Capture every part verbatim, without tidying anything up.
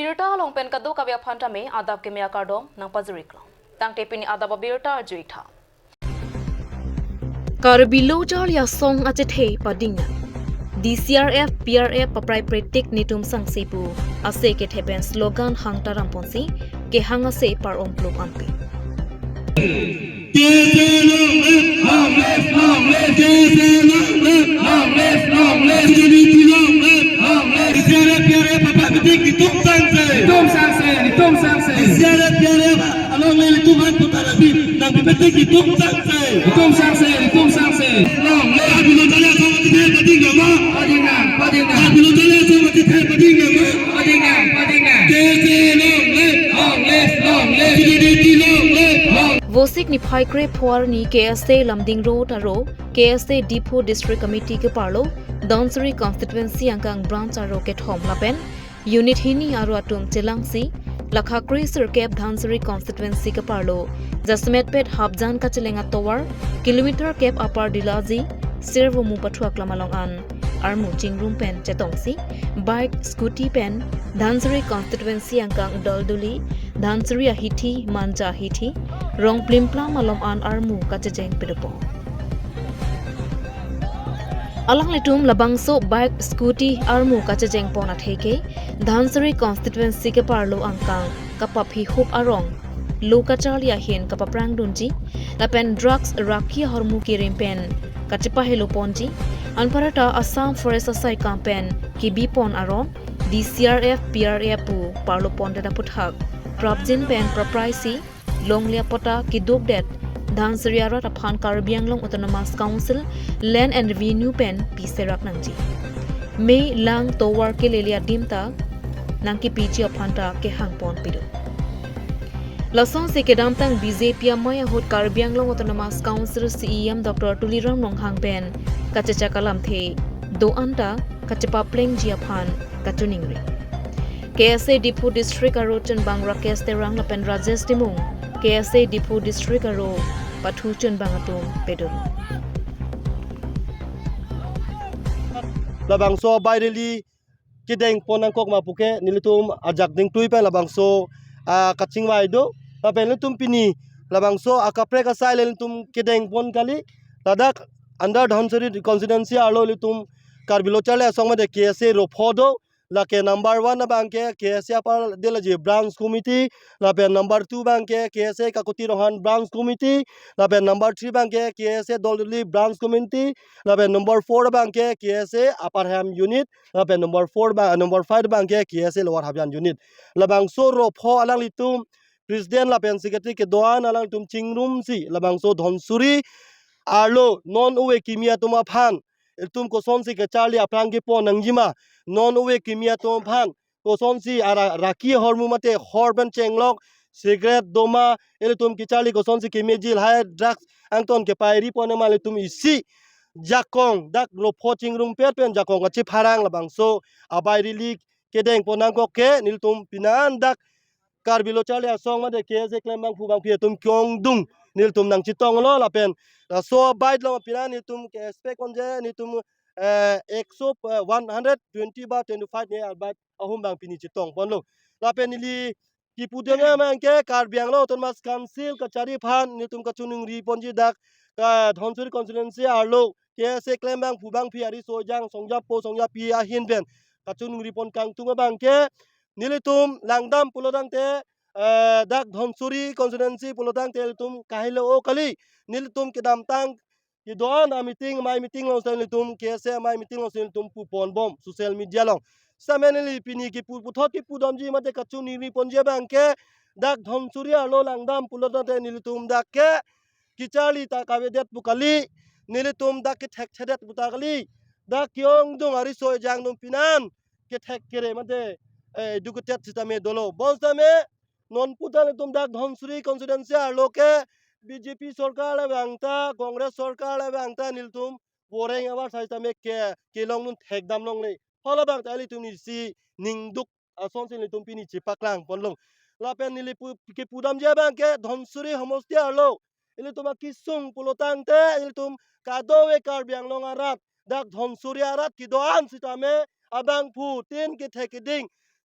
Birta along pen kadokave aphan tame adap keme akardom nangpajiriklo. Tangte pini adap abirta arju-ik tha. Karbi Lo Charli Asong achethe padingnang. D C R F, P R F paprai pretik netum sangse pu ase kethe pen slogan hang taram ponsi kehang ase par-ong pluk anpe. K S A long live, long live, long live. K S A long live, long live, long live. K S A long live, long live. D C R F, P R F paprai pretik netum sangse. Netum sangse, netum sangse. D C R F, P R F along le netum aphan putar abi nangpi pretik netum sangse. Netum sangse, netum sangse. Long live. Karbi Lo Charli Asong achethe padingnang ma? Padingnang, padingnang. Karbi Lo Charli Asong achethe padingnang ma? Padingnang, padingnang. K S A long live, long live, long live. K S A long live, long live. Vosik niphai krepho arni K S A Lumding Road aro K S A Diphu District Committee keparlo Dhansiri Constituency angkang branch aro kethom lapen unit hini aro atum chelangsi lakha kre sirkep Dhansiri Constituency keparlo jasemetpet Hapjan kacheleng atovar kilometer kep apar Dilaji Sirvomu pathuak lam along an armu chingrum pen chetongsi bike, scooty pen Dhansiri Constituency angkang Dolduli, Dhansiri ahithi, Manja ahithi, Rongplimplam along an armu kachejeng pedopon. Alanglitum labangso bike, scooty armu kachejeng pon atheke Dhansiri Constituency keparlo angkang kapaphi hup arong lo kacharli ahin kapaprang dunji lapen drugs, raki ahormu kerim pen kachepahelo ponji. Anparta Assam Forest asaikam pen kebi pon aron D C R F, P R F pu parlo pondet aphuthak prapjin pen prapraisi longle apota kedukdet Dhansiri arat aphan Karbi Anglong Autonomous Council Land and Revenue pen piserak nangji. Me lang tovar kelele adim ta nangkepiji aphan ta kehang pon pido. Lasonsi kedamtang B J P amei ahut Karbi Anglong Autonomous Council C E M Doctor Tuliram Ronghang pen kachechak alamthe do-an ta kachepaplengji aphan kachiningri. K S A Diphu District aro chunbang Rakesh Terang lapen Rajesh Timung, K S A Diphu District aro pathu chunbang atum pedun. Labangso abai rally kedeng pon nangkok ma puke nelitum ajak dingtui pen labangso, ah, kachingvai do. Lapen nelitum pini labangso akaprek asai le nelitum kedeng pon kali. Ladak under Dhansiri constituency arlo nelitum Karbi Lo Charli Asong mate K S A ropho do. Lake number one abangke K S A Upper Dilaji Branch Committee, lapen number two abangke K S A Kakuti Ronghan Branch Committee, lapen number three abangke K S A Dolduli Branch Committee, lapen number four abangke K S A Upper Ham Unit, lapen number four ba, number five abangke K S A Lower Hapjan Unit. Labangso ropho alanglitum President lapen Secretary kedo-an alanglitum chingrumsi labangso Dhansiri arlo non ove kimi atum aphan ilitum kosonsi kacharli aphrang kepon nangjima, non ove kimi atum aphan kosonsi ara raki ahormu mate hor pen chenglok, cigarette, doma, ilitum kacharli kosonsi kemeji lahai drugs angton kepairi pon ma ilitum isi jakong dak ropho chingrumpet pen jakong kachepharang labangso abai rally kedeng pon nangkok ke nelitum pinan dak Karbi Lo Charli Asong mate K S A klembangphu bangphi atum kyongdung nelitum nangchetonglo lapen laso abai along pinan nelitum ke-expect konje nelitum, eh, ekso, eh, one hundred twenty ba twenty-five ne abai ahum abang pini chetong ponlo. Lapen neli kipudun abangke Karbi Anglong Autonomous Council kachari aphan nelitum kachiningri ponji dak, eh, Dhansiri constituency arlo K S A klembangphu bangphi ariso ejang songjapo songjapi ahin pen kachiningri pon kangtung abangke nelitum langdam pulotangte, eh, dak Dhansiri constituency pulotangte nelitum kahelo kali. Nelitum kedamtang kedo-an ameeting, amei meeting alongsi nelitum K S A amei meeting alongsi nelitum pu ponbom social media along. Sitame neli pini kipu puthot kipudamji mate kachiningri ponji abangke dak Dhansiri arlo langdam pulotangte nelitum dak ke kacharli ta kavedet pu kali, nelitum dak kethekthedet pu ta kali, dak kyongdung ariso ejang atum pinan kethek kere mate, eh, educated sitame dolo. Bonsitame non puta nelitum dak Dhansiri constituency arlo ke B J P sorkar le vangta, Congress sorkar le vangta nelitum boreng avar sai sitame ke kelong nun thekdam longle. Halabangta ilitum isi ningduk asonsi nelitum pini chepaklang ponlong. Lapen neli pu, kipudamji abangke Dhansiri homosti arlo ilitum akesung pulotangte ilitum kadokave Karbi Anglong arat dak Dhansiri arat kedo-an sitame abangphutin kethek keding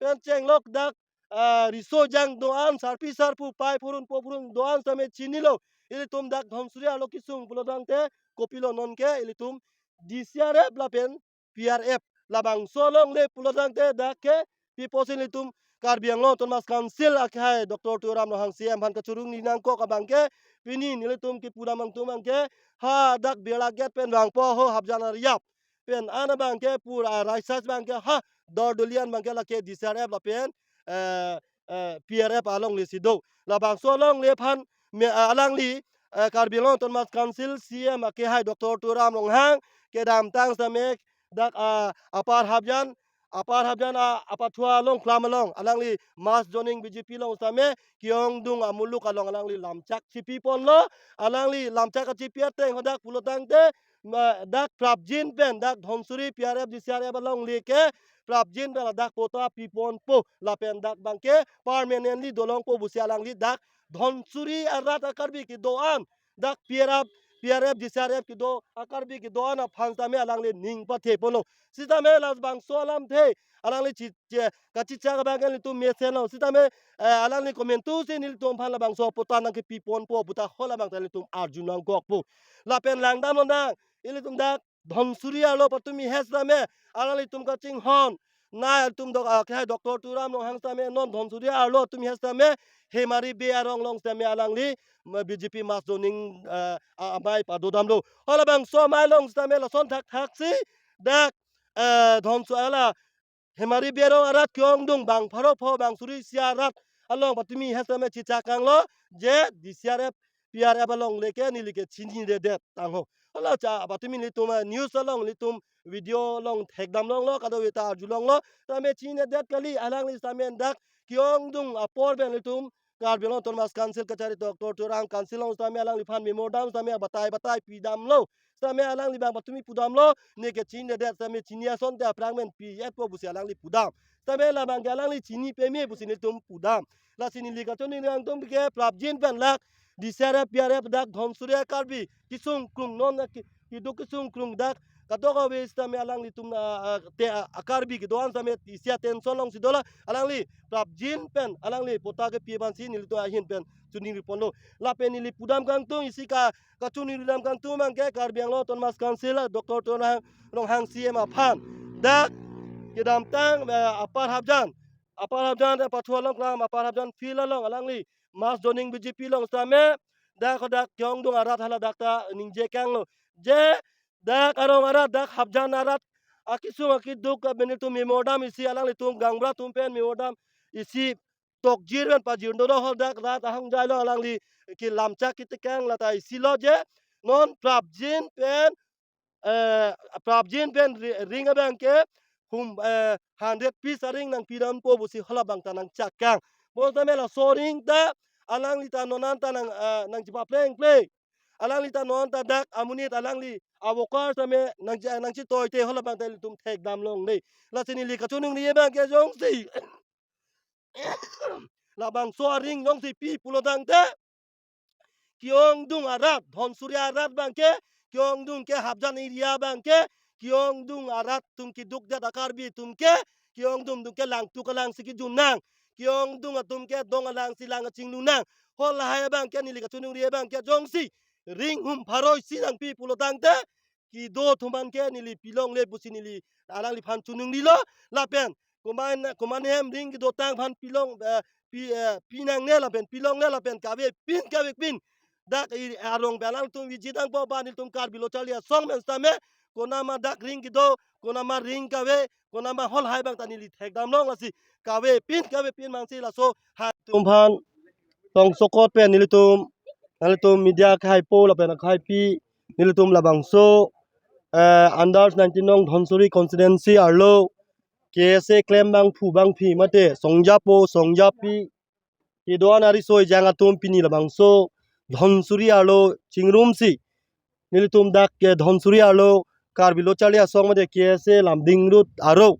pen chenglok dak, ah, riso jang do-an, sarpi sarpo, pai phurun po phurun do-an sitame chinilo. Ilitum dak Dhansiri arlo kesung pulo tangte kopilo nonke ilitum D C R F lapen P R F labangso alongle pulo tangte dak ke pipo si ilitum Karbi Anglong Autonomous Council akehai Doctor Tuliram Ronghang C E M aphan kachoro-ong nangkok abangke pini nelitum kepudam angtum abangke ha dak Birla Gate pen vangpo ho Hapjan Ariyap pen an abangke pura raisas abangke ha Dordolian abangke lake D C R F lapen, eh, eh, P R F alongle si do. Labangso alongle aphan me, eh, alangli, eh, Karbi Anglong Autonomous Council C E M akehai Doctor Tuliram Ronghang kedamtang sitame dak, ah, Upper Hapjan, Upper Hapjan, ah, apathu along klam along alangli mass joining B J P along sitame ke-ongdung amuluk along alangli lamchak chipi ponlo. Alangli lamchak kachipi ateng hadak pulo tangte ma, dak prapjin pen dak Dhansiri P R F D C R F alongle ke prapjin pen dak patta piponpo lapen dak abangke permanently dolongpo pusi alangli dak Dhansiri arat a-Karbi kedo-an dak P R F, P R F D C R F kedo a-Karbi kedo-an aphan sitame alangli ning pathe ponlo. Sitame labangso alamthe alangli chi, chi, kachichak abangke nelitum mesenlo. Sitame, eh, alangli komantu si nelitum aphan labangso patta nangkepi ponpo puta hala abang ta nelitum arju nangkokpo. Lapen langdam lonang ilitum dak Dhansiri arlo patumi he sitame alanglitum kachinghon. Na ilitum dok, ah, akehai Doctor Tuliram Ronghang sitame non Dhansiri arlo patumi he sitame Hemari Bey arong along sitame alangli ma, B J P mass joining, ah, a-, amei padodamlo. Halabangso amei along sitame lason thakthak si dak, eh, Dhansu hala Hemari Bey arong arat ke-ongdung bang pharo pho bang suri isi arat along patumi he sitame chichak kanglo je D C R F, P R F alongle ke neli ke chininedet tangho. Hala cha patumi nelitum, eh, news along nelitum video along thekdam longlo, kadokave ta arju longlo. Sitame chininedet kali, alangli sitame dak ke-ongdung apor pen nelitum Karbi Anglong Autonomous Council kachari Doctor Tuliram Council along sitame alangliphan memorandum sitame batai batai pidamlo. Sitame alangli abang patumi pudamlo, neke chininedet sitame chini asonte aphrang pen pi-etpo pusi alangli pudam. Sitame labangke alangli chini peme pusi nelitum pudam. Lasi neli kachoningri angtum ke prapjin pen lak D C R F, P R F dak Dhansiri a-Karbi kesung krung non na ki, keduk kesung krung dak kadokave sitame alanglitum, ah, ah, te, ah, a-Karbi kedo-an sitame isi attention alongsi dolang. Alangli prapjin pen alangli patta kepi aphansi nelitum ahin pen choningri ponlo. Lapen neli pudam kangtung isi ka, kachoningridam kangtung abangke Karbi Anglong Autonomous Council Doctor Tuliram Ronghang C E M aphan dak kedamtang, eh, Upper Hapjan, Upper Hapjan, eh, pathu along klam Upper Hapjan field along alangli mass joining B J P along sitame dak hadak ke-ongdung arat hala dak ta ningje kanglo. Je dak arong arat, dak Hapjan arat akesung akeduk aben nelitum memorandum isi alanglitum gaonbura atum pen memorandum isi tokjir pen pajirno do, hadak rat ahongjai along alangli ke lamchak ketekang lata isi lo je non prapjin pen, eh, prapjin pen ri-, ring abangke hum, eh, hundred piece aring nangpidampo pusi hala abang ta nangchak kang. Bonsitame laso aring ta alangli ta non an ta nang, eh, nangchipaplengple. Alangli ta non an ta dak amonit alangli a-worker sitame nangchi, nangchitoite hala abang ta ilitum thekdam longle. Lasi neli kachoningri abangke jongsi labangso aring jongsi pi pulo tangte ke-ongdung arat, Dhansiri arat abangke, ke-ongdung ke Hapjan area abangke, ke-ongdung arat atum kedukdet a-Karbi atum ke, ke-ongdung atum ke langtuk alangsi kejun nang, ke-ongdung atum ke dong alangsi lang kachinglun nang. Halahai abangke neli kachoningri abangke jongsi ring hum pharo isi nangpi pulo tangte kedo atum an ke neli pilongle pusi neli alangliphan choningrilo. Lapen komat, komat hem ring kedotang aphan pilong, eh, pi, eh, pinangne lapen pilongle lapen kavepin kavepin dak i arong pen alangtum visit nangpo ba nelitum Karbi Lo Charli Asong pen sitame konama dak ring kedo, konama ring kave, konama halahai abang ta neli thekdam long, lasi kavepin kavepin mangsi laso ha atum aphan tongsokot pen nelitum, nelitum media akhaipo lapen akhaipi nelitum labangso, eh, under nineteen nong Dhansiri constituency arlo K S A klem bangphu bangphi mate songjapo songjapi kedo-an ariso ejang atum pini labangso Dhansiri arlo chingrumsi nelitum dak ke Dhansiri arlo Karbi Lo Charli Asong mate K S A Lumding Road arlo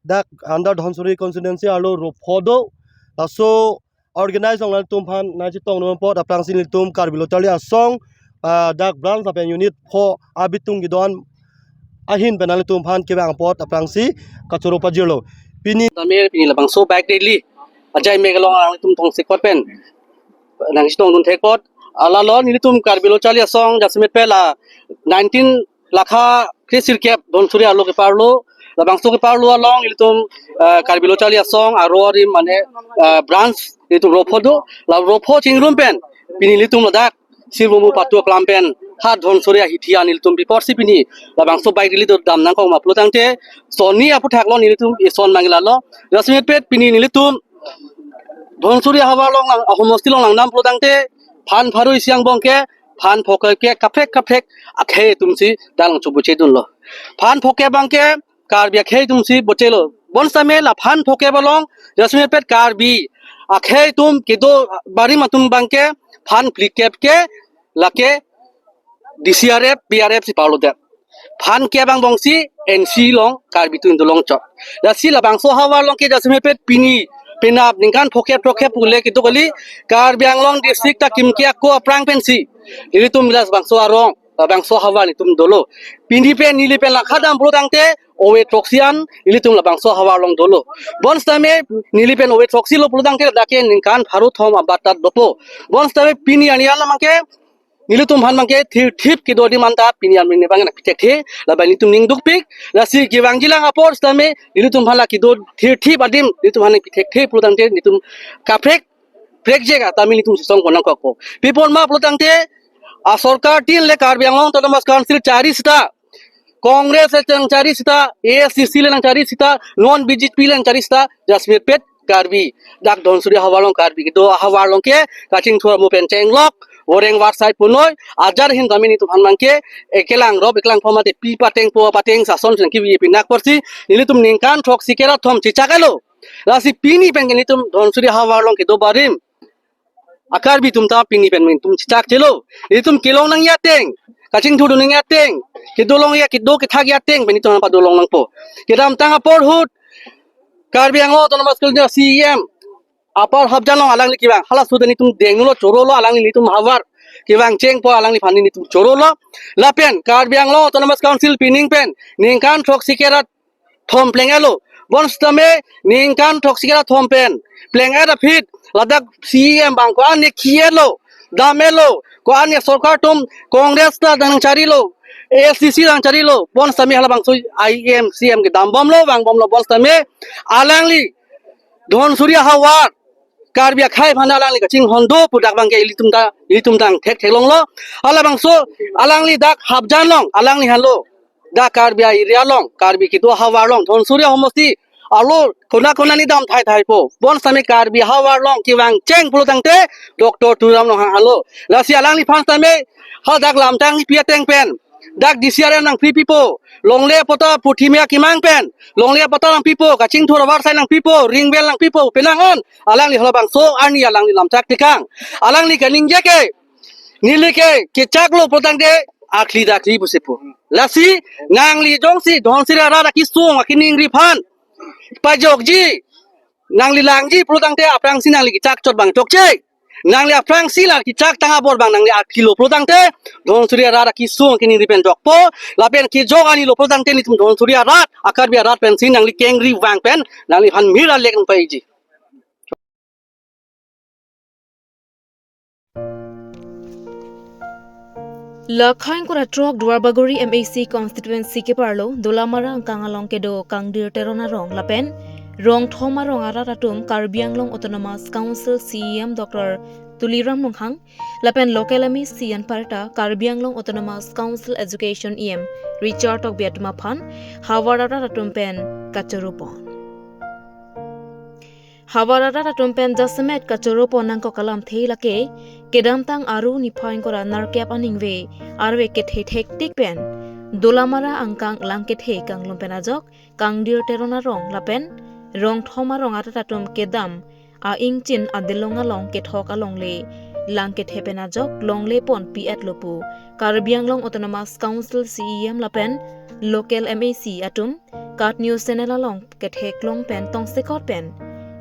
dak under Dhansiri constituency arlo ropho do. Laso organize along nangtum aphan nangchetongdun apot aphrangsi nelitum Karbi Lo Charli Asong, ah, dak branch lapen unit pho abitung kedo-an ahin pen nangtum aphan kevang apot aphrangsi kachoro pajirlo. Pini tame pini labangso bike rally ajai mek along nanglitum tongsekot pen nangchetongdun thekot. Alalo nelitum Karbi Lo Charli Asong jasemet pen la nineteen lakha kre sirkep Dhonsiri arlo keparlo, labangso keparlo along nelitum, eh, Karbi Lo Charli Asong aro arim mane, eh, branch nelitum ropho do. La ropho chingrum pen pini nelitum ladak Sirbumu patu aklam pen ha Dhonsiri ahithi an nelitum pi apotsi pini labangso bike rally dodam nangkok ma pulo tangte, sonni aphuthak lo nelitum ison mangila lo. Jasemet pen pini nelitum Dhonsiri ahavar along lang, ahomosti along langdam pulo tangte, phan pharo isi angbong ke phan phokep ke kaprek kaprek akhei atumsi dang chubuche dunlo. Phan phokep abang ke Karbi akhei atumsi bochelo. Bonsitame la phan phokep along jasemet pen Karbi akhei atum kedo barim atum abang ke phan phlikep ke lake D C R F, B R F si parlo det. Phan kep angbongsi N C along Karbi atum dolong chot. Lasi labangso ahavar along ke jasemet pen pini penap ningkan phokep phokep pule kedo kali, Karbi Anglong district ta kimke ako aphrang pensi nelitum labangso arong, labangso ahavar nelitum dolo. Pini pen neli pen langkha dam pulo tangte ove throksi an nelitum labangso ahavar along dolo. Bonsitame neli pen ove throksi lo pulo tangte ladak ke ningkan pharo thom abat ta dopo. Bonsitame pini arni alam abang ke nelitum aphan abang ke thirthip kedo adim anta pini arni abang nangpithekthe, lapen nelitum ning dukpik. Lasi kevangji lang apor sitame nelitum aphan la kedo thirthip adim nelitum aphan nangpithekthe pulo tangte nelitum kaprek prekjek atame nelitum sisong pon nangkokpo. Pi apot ma pulo tangte, asorkar tin le Karbi Anglong Autonomous Council chari sita, Congress le nangchari sita, A S D C le nangchari sita, non B J P le nangchari sita, jasemet pen Karbi, dak Dhonsiri ahavar along Karbi kedo ahavar along ke kachingthur amu pen chenglok, voreng varsai punoi, ajat ahin tame nelitum aphan abang ke, ekelang rop, ekelang pho mate pi pateng po pateng sason seng kivi pinak apotsi, nelitum ningkan throksi kera thom chechak elo. Lasi pini pen ke nelitum Dhonsiri ahavar along kedo barim a-Karbi atum ta pini pen nelitum chechak chelo. Nelitum kelong nangji ateng, kachingthur dun nangji ateng, kedo longji, kedo kethakji ateng pen nelitum padolong nangpo. Kedamtang apor ahut Karbi Anglong Autonomous Council C E M apar hapjan along alangli kevang, halaso ta nelitum denglo, chorolo, alangli nelitum ahavar kevang chengpo, alangliphan nelitum chorolo. Lapen Karbi Anglong Autonomous Council pining pen ningkan throksi kera thom pleng-etlo. Bonsitame ningkan throksi kera thom pen pleng-et aphi ladak C E M abang ko-an ne ki-etlo, dam-etlo, ko-an ne sorkar atum Congress ta nangcharilo, A S D C nangcharilo. Bonsitame halabangso I M C M kedam bomlo, vang bomlo. Bonsitame alangli Dhonsiri ahavar Karbi akhei aphan alangli kachinghon do pu dak abang ke ilitum ta, ilitum ta thekthe longlo. Halabangso alangli dak hapjan along alangli henlo dak Karbi area along, Karbi kedo ahavar along, Dhonsiri ahomosti arlo kona kona ni dam thai thai po. Bonsitame Karbi ahavar along kevang cheng pulo tangte Doctor Tuliram Ronghang henlo. Lasi alangliphan tame hadak lamtang ni pi ateng pen dak D C R F nangpipo, longle patta puthimia kemang pen longle patta nangpipo, kachingthur avarsai nangpipo, ring bell nangpipo, penang an alangli halabangso arni alangli lamchak tekang. Alangli kaningje ke, neli ke kechaklo pulo tangte akli dakli pusi pu. Lasi nangli jongsi Dhonsiri arat akesung akeningri aphan pajokji, nangli langji pulo tangte aphrangsi nangli kechak chot abang chokche. Nangli aphrangsi la kechak tang abor abang nangli akhilo pulo tangte Dhonsiri arat akesung akeningri pen jokpo. Lapen kejok arni lo pulo tangte nelitum Dhonsiri arat, a-Karbi arat pensi nangli kengri vang pen nangliphan mir alek nangpaiji. Lakhain kura throk Duarbagori M A C constituency keparlo Dolamara angkang along kedo Kangdir Teron arong lapen Rongthom arong arat atum Karbi Anglong Autonomous Council C E M Doctor Tuliram Ronghang lapen local M A C anparta Karbi Anglong Autonomous Council Education E M Richard Tokbi atum aphan havar arat atum pen kachoro pon. Havar arat atum pen jasemet kachoro pon nangkok alamthe lake kedamtang Aru niphai ingkoi ra nerkep aningve arve kethe thektik pen Dolamara angkang lang kethe kanglum pen ajok Kangdir Teron arong lapen Rongthom arong arat atum kedam a-ingchin adelong along kethok alongle lang kethe pen ajok longle pon pi-etlo pu Karbi Anglong Autonomous Council C E M lapen local M A C atum KAT News Channel along ketheklong pen tongsekot pen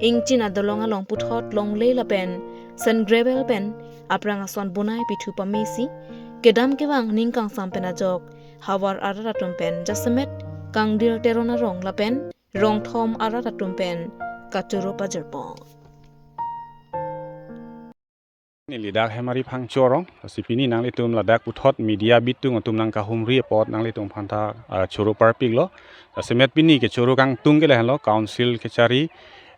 ingchin adelong along puthot longle lapen sand gravel pen aphrang ason bonai pithu pamesi kedam kevang ning kangsam pen ajok havar arat atum pen jasemet Kangdir Teron arong lapen Rongthom arat atum pen kachoro pajirpo. Neli dak Hemari Phangcho arong, lasi pini nanglitum ladak puthot media bitung atum nangkahumri apot nanglitum aphanta, ah, choro parpiklo. Lasi met pini kechoro kangtung ke lahenlo, Council kechari,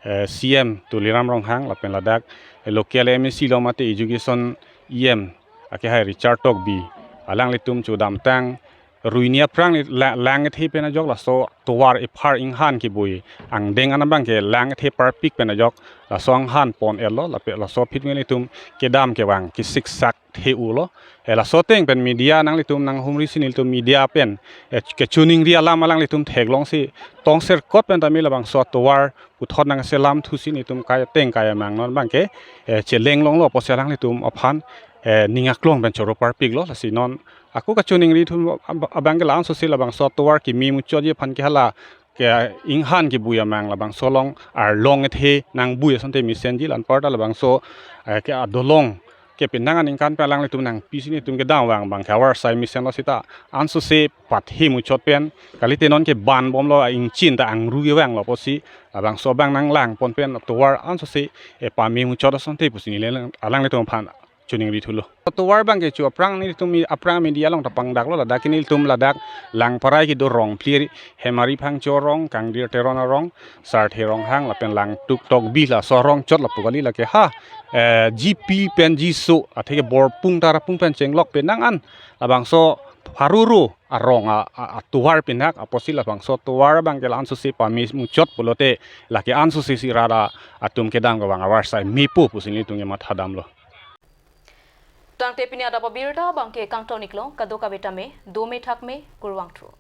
eh, C M Tuliram Ronghang, lapen ladak, eh, local M A C lo mate Education E M, akehai Richard Tokbi, alanglitum chodamtang, ruini aphrang la-, lang kethe pen ajok laso tovar ephar inghan kebui angdeng an abang ke lang kethe parpik pen ajok laso anghan pon-etlo, lapen laso aphi nelitum kedam kevang kesiksak the-ulo. Eh, laso ateng pen media nanglitum nanghumri si nelitum media pen, eh, kechoningri alam alanglitum theklongsi tongserkot pen tame labangso tovar puthot nangselam thusi nelitum kai ateng kai amang non abang ke, eh, chelenglonglo pusi alanglitum aphan, eh, ning aklong pen choro parpiklo. Lasi non ako kachoningri thu ab-, abang ke la-an sose labangso tovar keme muchotji aphan ke hala ke inghan kebui amang labangso along arlong kethe nangbui asonte mesenji, la-anparta labangso, eh, ke adolong ke penang aningkan pen alanglitum nangpisi nelitum kedam vang abang ke avarsai mesenlo seta an sose pathe muchot pen kalite non ke ban bomlo, ingchin ta angru kevanglo pusi labangso abang nanglang pon pen tovar an sose, eh, pame muchot asonte pusi neli alanglitum aphan choningri thulo. Tovar abang ke chu aphrang nelitum mi-, aphrang media along ta pangdaklo, ladak ke nelitum ladak Langparai kedo rong phli, Hemari Phangcho arong, Kangdir Teron arong, Sarthe Ronghang lapen Langtuk Tokbi laso arong chot lapu kali, lake ha, eh, G P pen G S O atheke Borpung Tarapung pen chenglok penang an labangso Pharuru arong a, a, atovar pinak apotsi labangso tovar abang ke la-an sose pame muchot pulote lake an sose si rara atum kedam kevang avarsai mepo pusi nelitum kematha damlo. Tangte pini adap abirta abang ke kangton-iklo, kadokave tame dome thakme, kurvangthu.